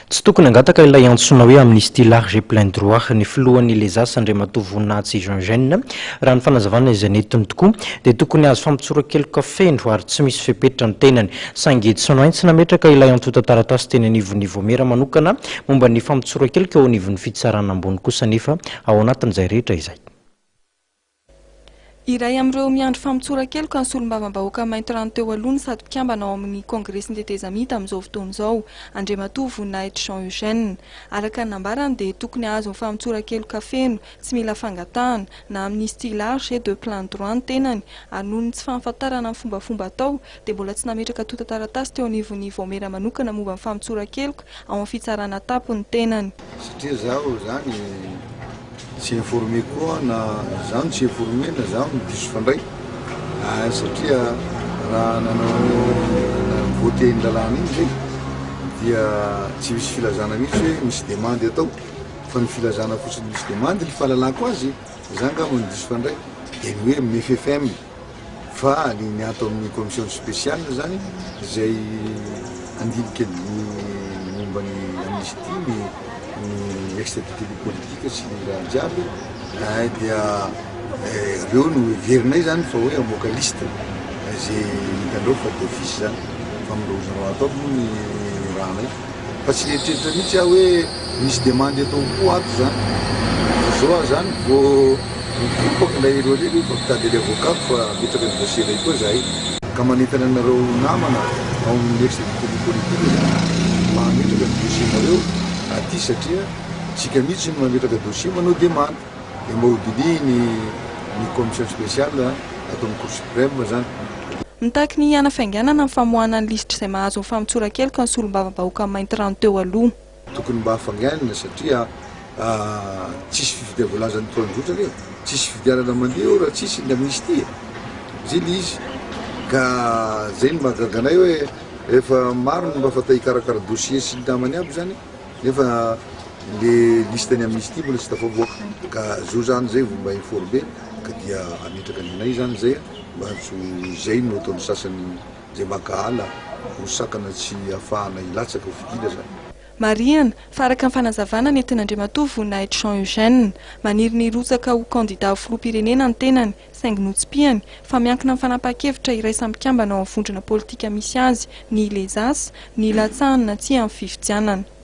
Tsy tokony hangataka ilay antsoina hoe amnistie large et plein droit ny filohan'ny Les As Andriamatoa Voninahitsy Jean Eugène. Raha ny fanazavana izay nentiny tokoa dia tokony hahazo famotsoran-keloka feno ary tsy misy fepetra ny tenany. Saingy tsy maintsy nametraka ilay antontan-taratasy teny anivon'ny vaomiera manokana momba ny famotsoran-keloka eo anivon'ny fitsarana ambony kosa anefa ao anatin'izay rehetra izay. Iray amin'ireo miandry famotsoran-keloka ny solombavambahoaka Maintirano teo aloha no sady mpikambana ao amin'ny Kongresin'ny Tetezamita amin'izao fotoana izao, Andriamatoa Voninahitry Jean Eugène. Araka ny nambarany dia tokony hahazo ny famotsoran-keloka feno, tsy mila fangatahana, na amnistie large et de plein droit ny tenany ary noho ny tsy fahafantarana ny fombafomba atao dia mbola tsy nametraka antontan-taratasy teo anivon'ny vaomiera manokana momba ny famotsoran-keloka ao amin'ny fitsarana tampony ny tenany. Satria zaho zany tsy informé koa na zaho no tsy informé na zaho no diso fandray ah satria raha nanao voté iny lalàna iny zay dia tsy misy filazana mihitsy hoe misy demande atao fa ny filazana fotsiny misy demande ny fahalalako azy za angamba no diso fandray dia ny hoe amin'ny FFM. Fa ny ny ato amin'ny commission spéciale zany izay handinika ny momba ny amnistie, ny ny ex détenu politique sy ny raha jiaby dia reo no heverinay zany fa hoe hamoaka liste ze hitandreo fa d'office zany fa amindreo ato aby moa ny rahanay. Fa tsy nieritreritra mihitsy aho hoe misy demande atao koa ato zany. Fa zao aho zany vao mikopaky ilay relais aloha fa mitady ilay avocat fa hametraka ny dossier-nay koa zahay. Ka manentana anareo namana ao amin'ny ex détenu politique zany mba hametraka ny dossier-nareo aty satria tsika mihitsy no mametraka dossier manao demande. Dia mba ho dinihiny ny commission spéciale ato amin'ny cour suprême zany. Mitaky ny hanafainganana ny famoahana ny lisitr'izay mahazo ny famotsoran-keloka ny solombavambahoaka Maintirano teo aloha. Tokony mba hafainganina satria tsisy fifidianana voalazan'ny tondrozotra anie tsisy fifidianana mandeha eo raha tsisy ny amnistie e! Zay le izy ka zay no mahagaga anay hoe efa maro ny mba fa te hikarakara dossier sy ny namany aby zany nefa le liste ny amnistie mbola tsy tafavoaka ka zo zany zay vao mba informer ka dia hametraka ny anay zany zay Mba tsy ho izay no ataon'ny sasany izay mankahala ho sakana tsy hahafahana hilatsaka ho fidiana izany. Marihana, fa araka ny fanazavana nentin'Andriamatoa Voninahitry Jean Eugène, maniry ny hirotsaka ho kandida ho filoham-pirenena ny tenany, saingy notsipihany, fa miankina amin'ny fanapahan-kevitra iraisan'ny mpikambana ao amin'ny vondrona politika misy azy, ny Les As, ny hilatsahany na tsia amin'ny fifidianana.